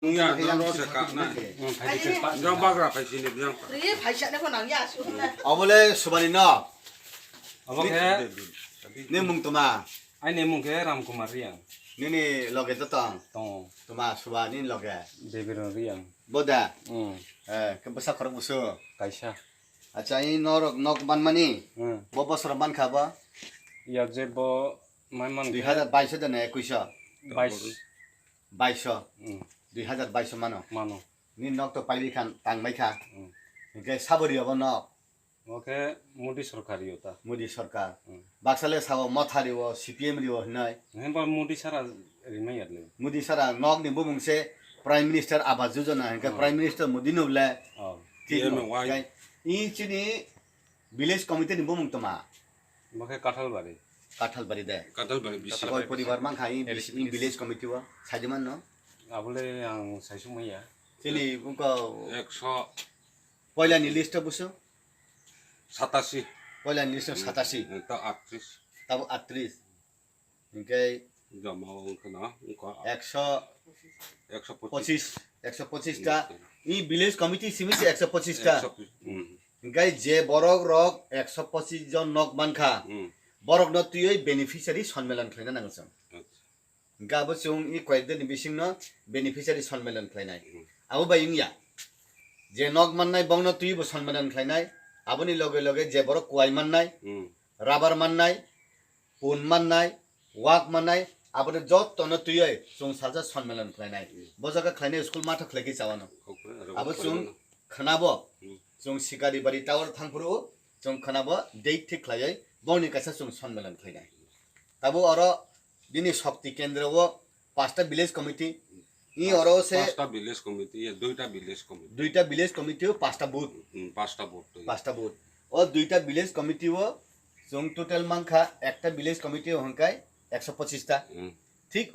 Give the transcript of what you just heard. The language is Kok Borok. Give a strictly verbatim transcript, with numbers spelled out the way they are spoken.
Wngya, norok se kak nai. Hmm, phaidi se pa. Jang bagra phai sini, jang pa. Ri phai sa ne ko nang ya su na. Obole subani no. Obo khe. Ni mung toma. Aini mung khe Ram Kumar Riang. Nini loge to tong. Tong. Toma subani loge. Bebero Riang. Boda. Hmm. Eh, ke bwsa khorok busu. Kaisa. Acha, i norok nok manmani. Hmm. Bo bosor mankha bo. Ya je bo mai man. Dui hazar baiso de na ekuiso. Bais. Baiso. Hmm. Dui hazar baiso mano. Mano. Ni nok to paibi khan tangbai kha. Hmm. Hingke sabori obo nok. Oke Modi sorkar yo ta. Modi sorkar. Hmm. Baksale sabo mothari o C P M rio hinai. Hemba Modi sara rimai yadle. Modi sara nok ni bumung se Prime Minister Awas Yojana hingke Hmm. Prime Minister Modi no le. Oh. Tino. P M A Y. Kai, i chini village committee ni bumung toma. Bakhe Kathalbari. Kathalbari de. Kathalbari bisi. Koi poribar mankha i Yes, bis-, i yes. Village committee o. Sajiman no. Abole ang saisuk maya. Chini bungko Ekso. Poila ni list o busu. Satasi. Poila ni list o Hmm. Satasi. Hmm, ta atris. Tabo atris. Hingke Jama wngkha na, wngkha. Ekso Ekso pochis. Pochis, ekso pochis ta. Hmm. I village committee simi se ekso pochis ta. Ekso pochis. Hmm. Hingke je borok rok ekso pochis jon nok mankha. Hmm. Borok no twiwi beneficiary sonmelan khlaina nango chwng. Acha. Hingke abo chwng i koyek din ni bisingno beneficiary sonmelan khlainai. Hmm. Abo bai wngya. Je nok mannai bongno twiwi bo sonmelan khlainai. Aboni loge loge je borok kuwai mannai, Hmm. Rubber mannai, pun mannai, wak mannai, abono jottono twiwi chwng salsa sonmelan khlainai. Hmm. Bo jaga khlainai school matha khlaikhe chawano. Kokra, aro Abo kokra chwng mano. Khnabo, Hmm. chwng Sikari bari tower thangphuru, chwng khnabo date thik khlaiwi bongni kaisa chwng sonmelan khlainai. Tabo oro bini shokti kendro o pasta village committee, i oro se Pasta village committee, ya, duita village committee. Duita village committee o pasta booth. Hmm, pasta booth to. Pasta booth. O duita village committee o chwng total mankha ekta village committee o hwnkhai ekso pochis ta. Hmm.